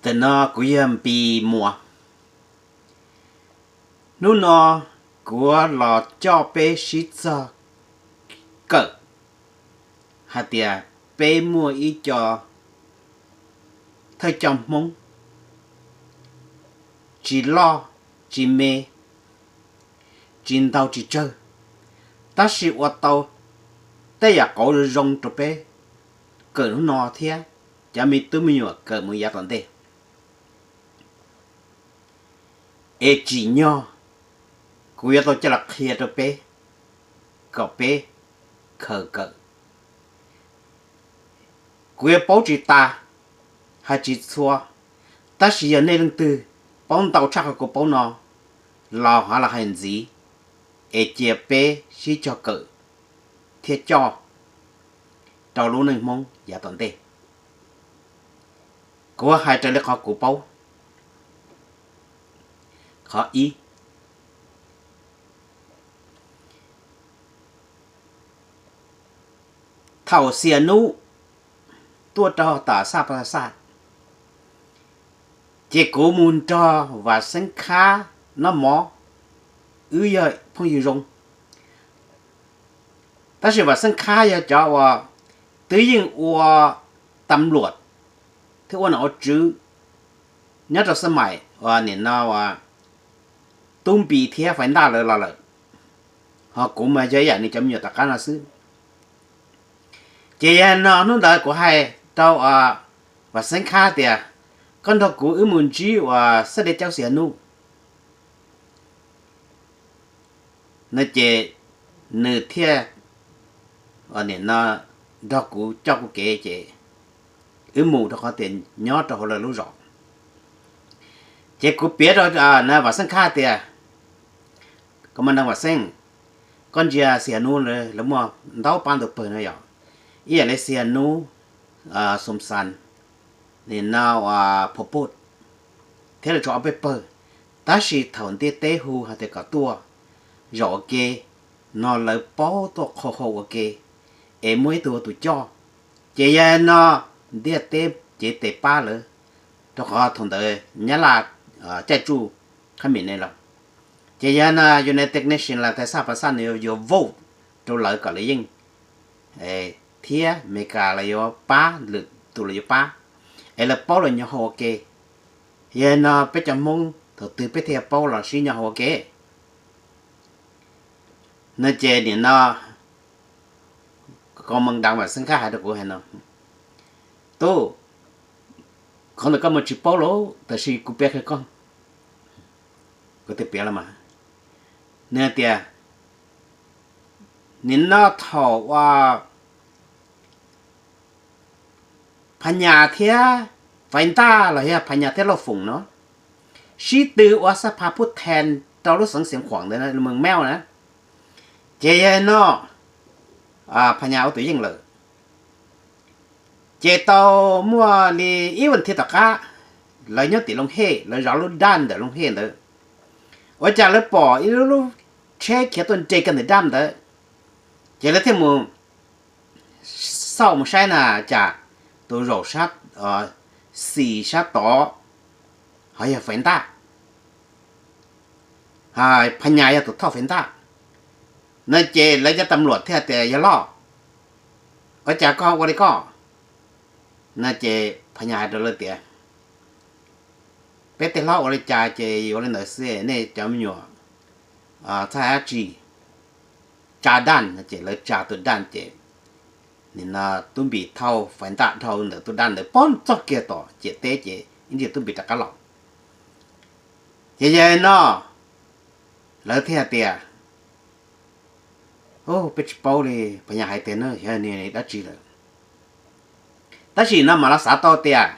Tam no kuv yog Npis Muas. Hnub no kuv los coj peb sib txog kawm hais tias peb muaj ib co thawj coj Hmoob tsis loj tsis me, tsis ntau tsis tsawg, tab sis ua tau tej yam qauv zoo zoo rau peb kawm hnub no thiab cov me tub me nyuam kawm mus yav tom ntej. Es tsim nyog kuv yuav tau coj los qhia rau peb kom peb khaws kawm. Kuv yuav paub tsis tas, hais tsis txhua, tab sis yog nej leej twg paub ntau tshaj qhov kuv paub no los ho los hais ntxiv, es cia peb sib cog kawm thiab coj rau lub neej Hmoob yav tom ntej. Kuv hais raws li qhov kuv paub. Qhov ib, thaum Xia Nub tuaj rau tom Xaj Pas Xaj, ces kuv mus nrog Vam Xeeb Khab noj mov, wb yog phooj ywg zoo. Tab sis Vam Xeeb Khab yog cov uas twb yeej ua tam luam thiab ua nom ua tswv nyob rau xab maim uas nim no uas Tub Npis thiab Faiv Ntaj lawv los lawm, ho kuv mas yog ib yam nws cov me nyuam tom qab no xwb. Ces yog no hnub ntawd kuv hais rau Vam Xeeb Khab tias, koj nrog kuv wb mus ntsib uas Xaj Dej Caub Xia Nub no ces nws thiaj nim no nrog kuv coj kuv kev ces wb mus rau qhov tias nyob rau hauv lawv lub zos. Ces kuv piav rau Vam Xeeb Khab tias, koj mas nrog Vam Xeeb, koj ntsia Xia Nub lawv muaj ntau pab ntau pawg no yom, ib yam li Xia Nub, Xoo Xas, nim no Pho Poj thiab lawv tsuas ob peb pawg. Tab sis thaum ntiaj teb hu hais tias kom tuaj zaum ua ke no lawv paub tuaj qhau hau ua ke, es muaj ib tug ua tus coj. Ces yog no ntiaj teb cev tes pab lawv, rau qhov thaum ntawd Nyab Laj caij tsuj khab mis ne los. Ces yog no United Nations los tais Xaj Pas Xaj nws yuav vote rau lawv kom lawv yeej, thiab Amelikas los yuav pab lwm tus los yuav pab, es lawv paub lawv nyob hauv ua ke. Yog no peb cov Hmoob thaum twg peb thiaj paub los sib nyob hauv ua ke no. Ces nim no koj mus ntaus Vam Xeeb Khab hais rau kuv hais no, tub, qhov ntawd koj mas tsis paub lauj, tab sis kuv piav qhia koj. Kuv twb piav los mas, nws hais tias nim no thaum uas Phas Nyas thiab Faiv Ntaj los yog Phas Nyas thiab Lauj Foom no sib tw ua xab pha pub then rau lub xeev Xeev Khuam ntawd, Mees Mauj na, ces yog no Phas Nyas ua tus yeej lawm. Ces tau muaj li ib vas thiv tom qab, lawv nyob tim Looj Hej, lawv zov lub dam ntawm Looj Hej ntawd, ua cas lawv pom ib lub lub tsheb khiav tuaj nres kiag ntawm dam ntawd, ces lawv thiaj mus xauj mus saib na cas tus zaum sab xis sab tod ho yog Faiv Ntaj, Phas Nyas yog tus thauj Faiv Ntaj. No ces lawv cov tas luam thiaj tias, yawg loj, ua cas koj ua li koj? No ces Phas Nyas hais rau lawv tias, peb tej hlob ua li cas ces yuav li ntawd xwb, nej cov me nyuam txhob hais dab tsi. Tsa dam no ces lawv tsa tus dam ces nim no Tub Npis thauj Faiv Ntaj dhau ntawm tus dam ntawd poob txog kiag tom ciam teb ces ib ntsis Tub Npis rov qab los. Ces yog no lawv thiaj tias, peb tsis paub li, Phas Nyas hais tias no yog nws dab tsi lawm. Tab sis no mas lawv xav tau tias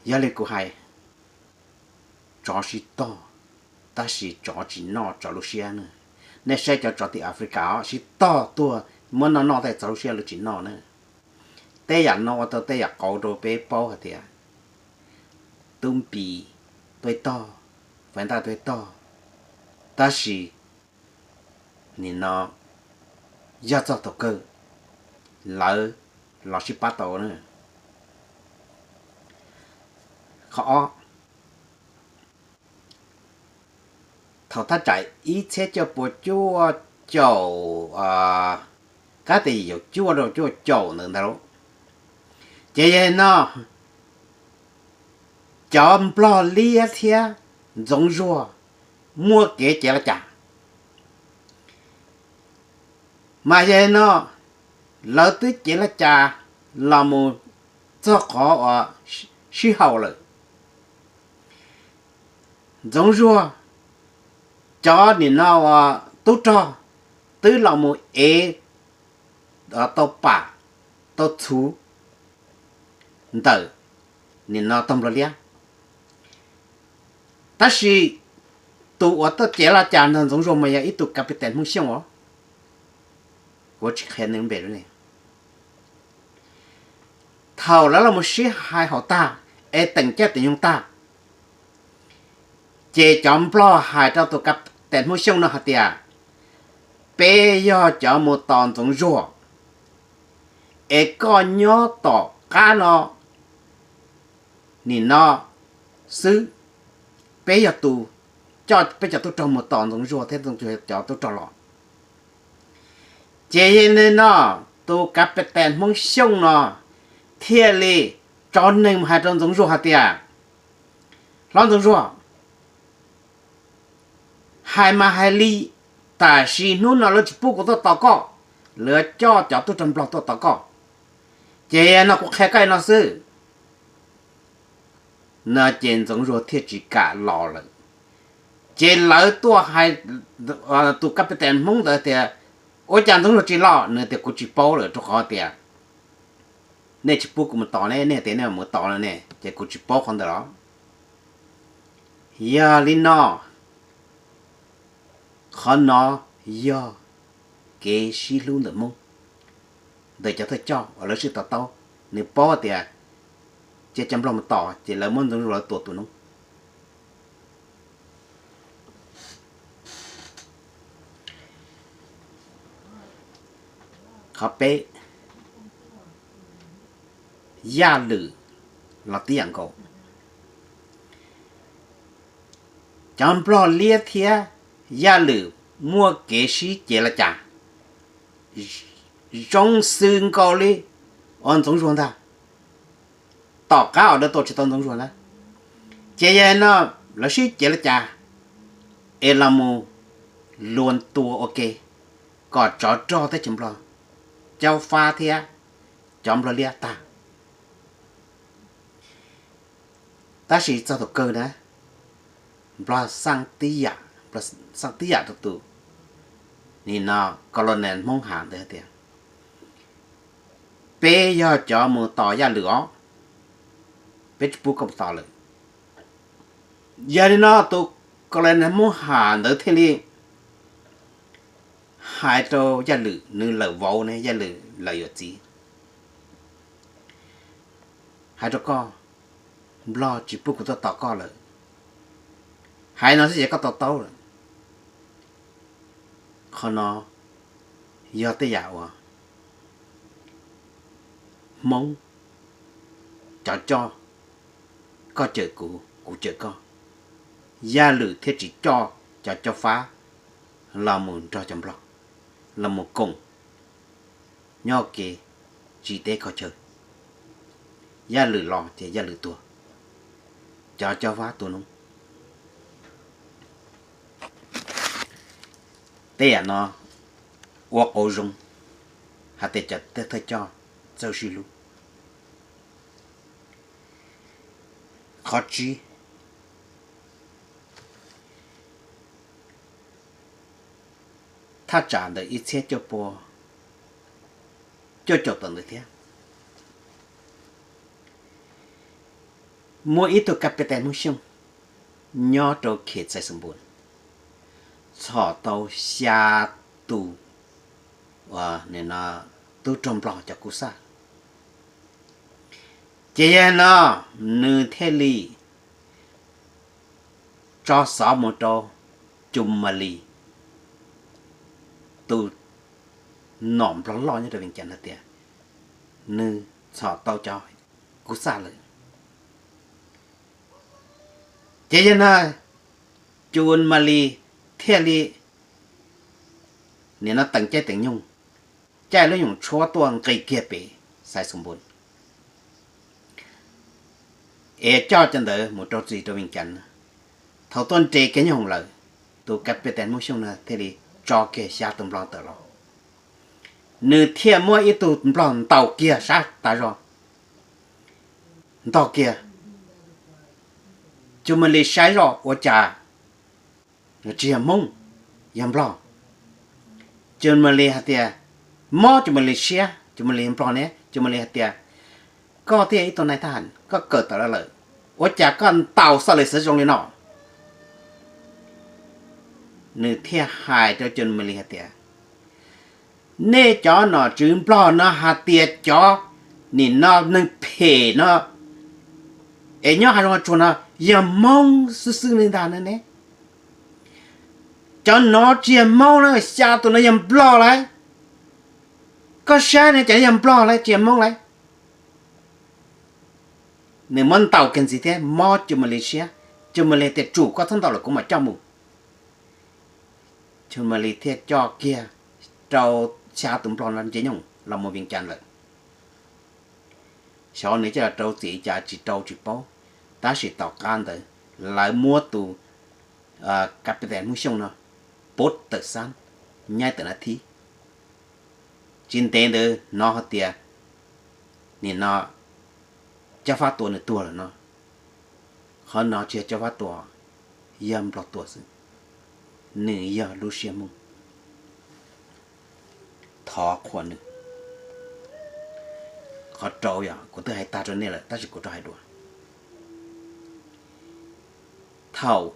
yog li kuv hais, tsov sib tog, tab sis tsov tsis noj tsov lub siab na. Nej saib cov tsov tim Africa os, sib tog tuag, muab noj noj tej tsov lub siab lawv tsis noj na. Tej yam no ua tau tej yam qauv rau peb paub hais tias Tub Npis tuaj tog, Faiv Ntaj tuaj tog, tab sis nim no yog txog thaum kawg lawv los sib pab tau na. Qhov ob, thaum thaj tsam ib txhiab cuaj pua cuaj caum, kab tes yim caum cuaj rau cuaj caum ntawd ntag lauj, ces yog no cov nplog liab thiab ntxoov zuag muaj kev cev laj cas, mas yog no lawv twb cev laj cas los mus txog qhov uas sib haum lawm. Ntxoov zuag cov nim no uas tub rog twb los mus ev tau pam tau txhuv ntawm nim no tog nplog liab. Tab sis tus uas tuaj cev laj cas nrog ntxoov zuag mas yog ib tug Captain Hmoob Xyooj os. Kuv tsis qhia nws npe ne. Thaum lawv los mus sib hais haum tag es teem caij teem nyoog tag, ces cov nplog hais rau tus Captain Hmoob Xyooj no hais tias, peb yog cov mus tos ntxoov zuag, es koj nyob tom qab no nim no xwb, peb yog tus coj peb cov tub rog mus tos ntxoov zuag thiab ntxoov zuag cov tub rog los. Ces yog li no tus Captain Hmoob Xyooj no thiaj li tso neeg mus hais rau ntxoov zuag hais tias, hlob ntxoov zuag, hais mas hais li, tab sis hnub no lawv tsis pub kuv tuaj tos koj, lawv coj cov tub rog nplog tuaj tos koj, ces no kuv qhia koj li no xwb. No ces ntxoov zuag thiaj tsis kam los lawm. Ces lawv tuaj hais, tus Captain Hmoob ntawd tias, ua cas ntxoov zuag tsis los? Nws tias kuv tsis paub lawm, rau qhov tias nej tsis pub kuv mus tos ne, nej tias nej mus tos no ne, ces kuv tsis paub qhov ntawd los. Yog li no, qhov no yog kev sib hlub ntawm Hmoob, ntawm cov thawj coj uas lawv sib to taub, nws paub tias cia cov nplog mus tos ces lawv muab ntxoov zuag lawv tua tus noob. Qhov peb, Yaj Lwm los tib yam nkaus. Cov nplog liab thiab Yaj Lwm muaj kev sib cev laj cas zoo xws nkaus li ua ntxoov zuag ntag. Tom qab uas lawv tua tsis tau ntxoov zuag na, ces yog no lawv sib cev laj cas es los mus luag tua ua ke kom tsov rog teb chaws nplog, caub fab thiab cov nplog liab tag. Tab sis txog thaum kawg na, nplog xaj tib yam, nplog xaj tib yam rau tus nim no Colonel Hmoob Has ntawd tias, peb yog cov mus tos Yaj Lwm os, peb tsis pub koj mus tos lawm. Yog li no tus Colonel Hmoob Has ntawd thiaj li hais rau Yaj Lwm, nws lawm vauv ne, Yaj Lwm lawm yuav txiv, hais rau koj, nplog tsis pub kuv tuaj tos koj lawm. Hais no xwb ces koj to taub lawm. Qhov no yog tej yam uas Hmoob cov coj, koj cawm kuv, kuv cawm koj, Yaj Lwm thiaj tsis coj cov caub fab los mus nrog cov nplog los mus koom nyob kev tsis teb kho chaw. Yaj Lwm los ces Yaj Lwm tuag, cov caub fab tua noob. Tej yam no ua qauv zoo hais tias cov thawj coj txawj sib hlub. Qhov tsib, thaj tsam ntawm ib txhiab cuaj pua cuaj caum tawm ntawd thiab, muaj ib tug Captain Hmoob Xyooj nyob rau Khe Xais Xas Npus txhom tau xya tus tub rog nplog cov kub xaj. Ces yog no nws thiaj li tso xov mus rau Cus Mas Lis, tus nom nplog loj nyob rau Vias Cas hais tias nws txhom tau cov kub xaj lawm. Ces yog no, Cun Mas Lis thiaj li nim no teem caij teem nyoog, caij lub yoom tshuab tuaj nqis kiag pem Xais Xoom Npun es coj cov ntawd mus rau txim rau Vees Cas. Thaum tuaj nres kiag nyob hoom lawm, tus Kav Pes Tes Hmoob Xyooj no thiaj li tso kiag xya tus nplog tawm los. Nws thiaj muab ib tug nplog ntaus kiag sab tas zog, ntog kiag. Cun Mas Lis saib zoj ua cas tsis yog Hmoob, yog nplog. Cun Mas Lis hais tias, mob Cun Mas Lis siab, Cun Mas Lis nplog ne, Cun Mas Lis hais tias, koj thiaj ib tug nai thab ham, koj kawm tawm los lawm, ua cas koj ntaus xoj li xwv zoo li no? Nws thiaj hais rau Cun Mas Lis hais tias, nej cov nom tswv nplog no hais tias cov nim no neeg phem no es nyob hav zoov hav tsuag no yog Hmoob xwb xwb li ntag ne. Cov no tsis yog Hmoob na, xya tus no yog nplog lauj. Koj saib ne, cov yog nplog lauj, tsis yog Hmoob lauj. Nws muab ntaus kiag ntxiv thiab mob Cun Mas Lis siab. Cun Mas Lis tias, tsum koj txhob ntaus lawm, kuv mam coj mus. Cun Mas Lis thiaj coj kiag rau xya tus nplog no nce nyoog los mus Vees Cas lawm. Xyov nws coj los rau txim cas tsis rau tsis paub, tab sis tom qab ntawd lawv muab tus Kav Pes Tes Hmoob Xyooj no pov tawm xab nyaib tawm na thib. Tsis ntev ntawd hnov hais tias nim no Cob Fab tua nws tuag lawm no. Qhov no tsis yog Cob Fab tua, yog nplog tua xwb. Nws yog lub siab Hmoob. Thov qhuas nws. Qhov rau yog kuv twb hais tag rau nej lawm tab sis kuv rov hais dua. Thaum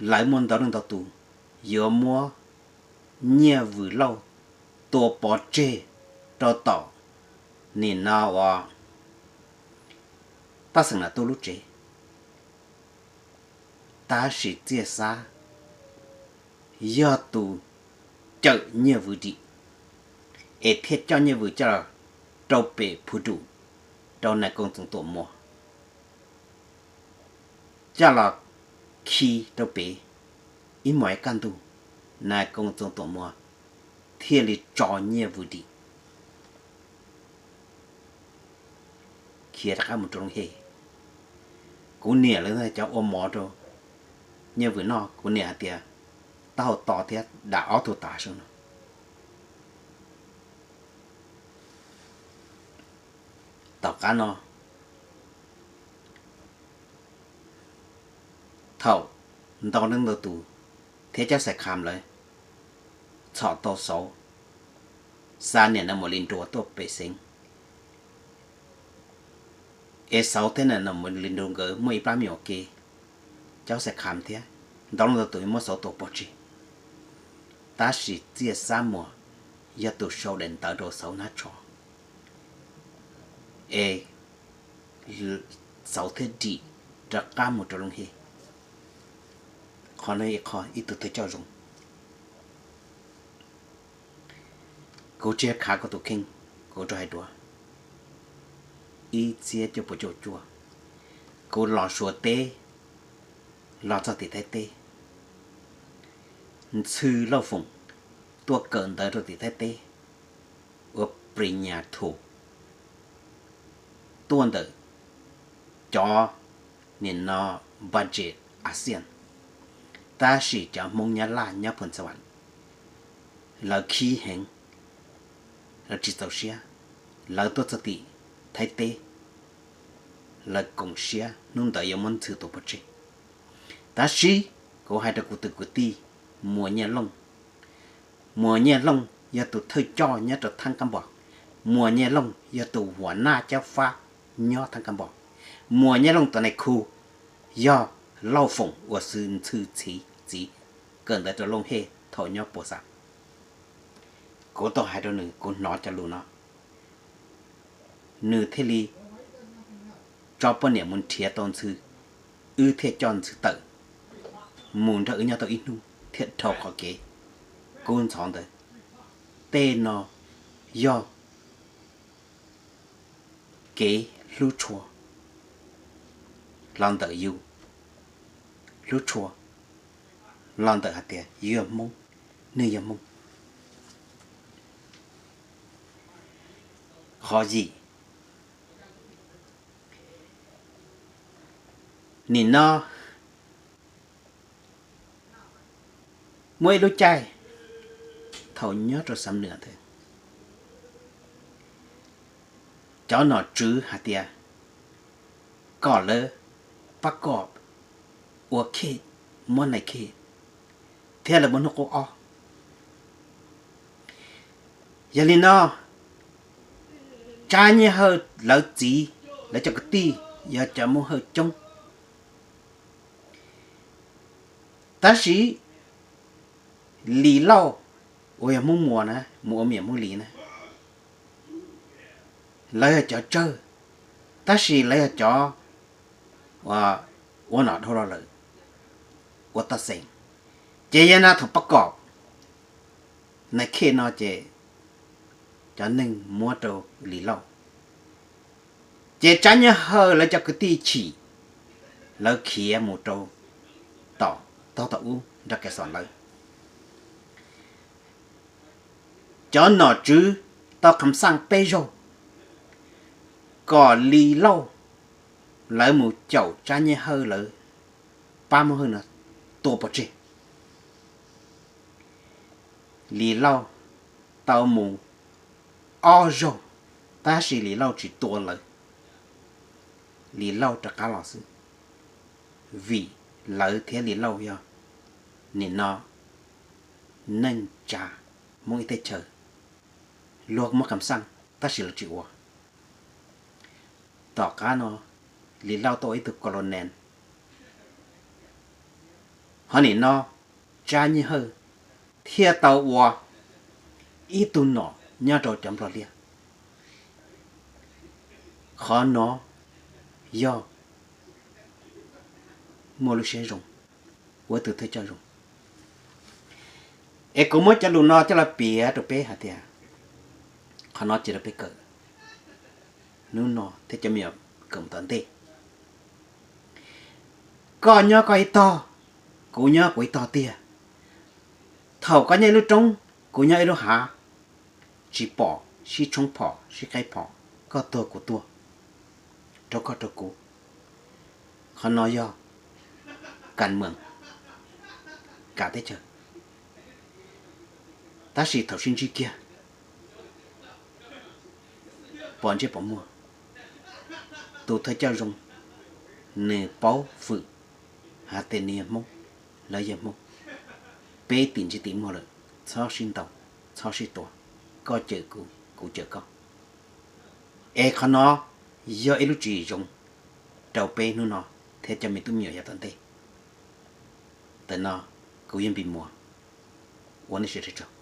lawv muaj ntau leej ntau tus yuav muab Nyiaj Vwm Lauj tua pov tseg rau tom nim no uas Paj Xeem Nas Tub lub tsev, tab sis Txiaj Xab yog tus cawm Nyiaj Vwm dim, es thiaj coj Nyiaj Vwm coj los rau pem Phu Dum, rau Nais Koom Txoos Tuam Muas, coj los khi rau pem ib hmos ib kaj ntug, Nais Koom Txoos Tuam Muas thiaj li tso Nyiaj Vwm dim, khiav rov qab mus rau Looj Hej. Kuv niam lawv cov ua mov rau Nyiaj Vwm noj, kuv niam hais tias taub hau to thiab dam ob tug tav saum no. Tom qab no, thaum ntau leej ntau tus thiab Cob Xais Kham lawv txhom tau Xauv, xa niam Nais Maum Lis Nruas tuaj pem xeev, es Xauv thiab niam Nais Maum Lis Nruas nkawd muaj ib plab me nyuam ua ke, Cob Xais Kham thiab ntau leej ntau tus muab Xauv tua pov tseg, tab sis Txiaj Xab Muas yog tus sau daim ntawv rau Xauv hnab tsho, es Xauv thiaj dim rov qab mus rau Looj Hej. Qhov no ib qho ib tug thawj coj zoo. Kuv tsis khav kuv tus kheej, kuv rov hais dua. Ib txhiab cuaj puas cuaj cuaj, kuv los Suav teb, los txog tim Thaib teb, Ntxhw Lauj Foom tuaj kawm ntawv rau tim Thaib teb, ua pri nyas thu tuaj ntawm cov nim no budget ASEAN, tab sis cov Hmoob Nyab Laj nyob Phoos Xas Vas lawv khib heev, lawv tsis txaus siab, lawv tuaj txog tim Thaib teb, lawv koom siab hnub ntawd yuav muab Ntxhw tua pov tseg. Tab sis kuv hais rau kuv tus kwv tij Muas Nyiaj Looj. Muas Nyiaj Looj yog tus thawj coj nyob rau Thab Kab Npos. Muas Nyiaj Looj yog tus huas naj cab fab nyob Thab Kab Npos. Muas Nyiaj Looj tus nai khu yog Lauj Foom uas xwm Ntxhw txiv txiv kawm ntawv rau Looj Hej thaum nyob Phoos Xas. Kuv tau hais rau nws, kuv hnov cov lus no, nws thiaj li tso poj niam mus nrhiav tau Ntxhw, wb thiaj coj Ntxhw tawm mus nrog wb nyob tau ib hnub thiaj dhau qhov kev kub ntxhov ntawd. Tej no yog kev hlub tshua. los ntawm yus lub tshua, los ntawm hais tias yus yog Hmoob, nws yog Hmoob. Qhov yim, nim no muaj ib lub caij thaum nyob rau Xam Nuam ntawd, cov nom tswv hais tias kom lawv pab kom ua khej, muab nais khej, thiab lawv muab hnub qub ob. Yog li no, Tsab Nyiaj Hawj lawv txiv, lawv cov kwv tij yog cov Hmoob Hawj coob. Tab sis Lis Lauj uas yog Hmoob Muas na, mus ua me nyuam Hmoob Lis na, lawv yog cov tsawg, tab sis lawv yog cov ua nom dhau los lawm, ua toj xeem. Ces yog no thaum pab kom nais khej no ces cov neeg muab rau Lis Lauj. Ces Tsab Nyiaj Hawj lawv cov kwv tij chim, lawv khiav mus rau tom, tog tom ub nrog Kev Xos lawv. Cov nom tswv tau kham xaj peb zaug kom Lis Lauj lawv mus caum Tsab Nyiaj Hawj lawv pab Hmoob Hawj no tua pov tseg. Lis Lauj tau mus ob zaug, tab sis Lis Lauj tsis tua lawv, Lis Lauj rov qab los xwb. Vim lawv thiab Lis Lauj yog nim no neej tsa Hmoob ib teb chaws, luag muab kham xaj tab sis lawv tsis ua. Tom qab no Lis Lauj tau ua ib tug colonel, ho nim no Tsab Nyiaj Hawj thiaj tau ua ib tug nom nyob rau cov Nplog Liaj. Qhov no yog muaj lub siab zoo, ua ib tug thawj coj zoo. Es kuv muab cov lus no coj los piav rau peb hais tias qhov no cia rau peb kawm hnub no thiab cov me nyuam kawm mus tom ntej. Koj nyob koj ib tog, kuv nyob kuv ib tog tiag. Thaum koj nyob ib lub roob, kuv nyob ib lub hav, tsis pom sib tshoob phom sib qeeb phom, koj tuag kuv tuag, rau koj rau kuv. Qhov no yog kam meem, kam teb chaws. Tab sis thaum sib ntsib kiag, pom ntsej pom muag, tus thawj coj zoo nws paub fwm hais tias nws yog Hmoob, lawv yog Hmoob, peb tim ntsej tim muag lawm, txhob sib ntaus, txhob sib tua, koj cawm kuv, kuv cawm koj. Es qhov no yog ib lub tswv yim zoo rau peb hnub no thiab cov me tub me nyuam yav tom ntej. Ntawm no kuv yog Npis Muas, ua nej sawv daws tsaug.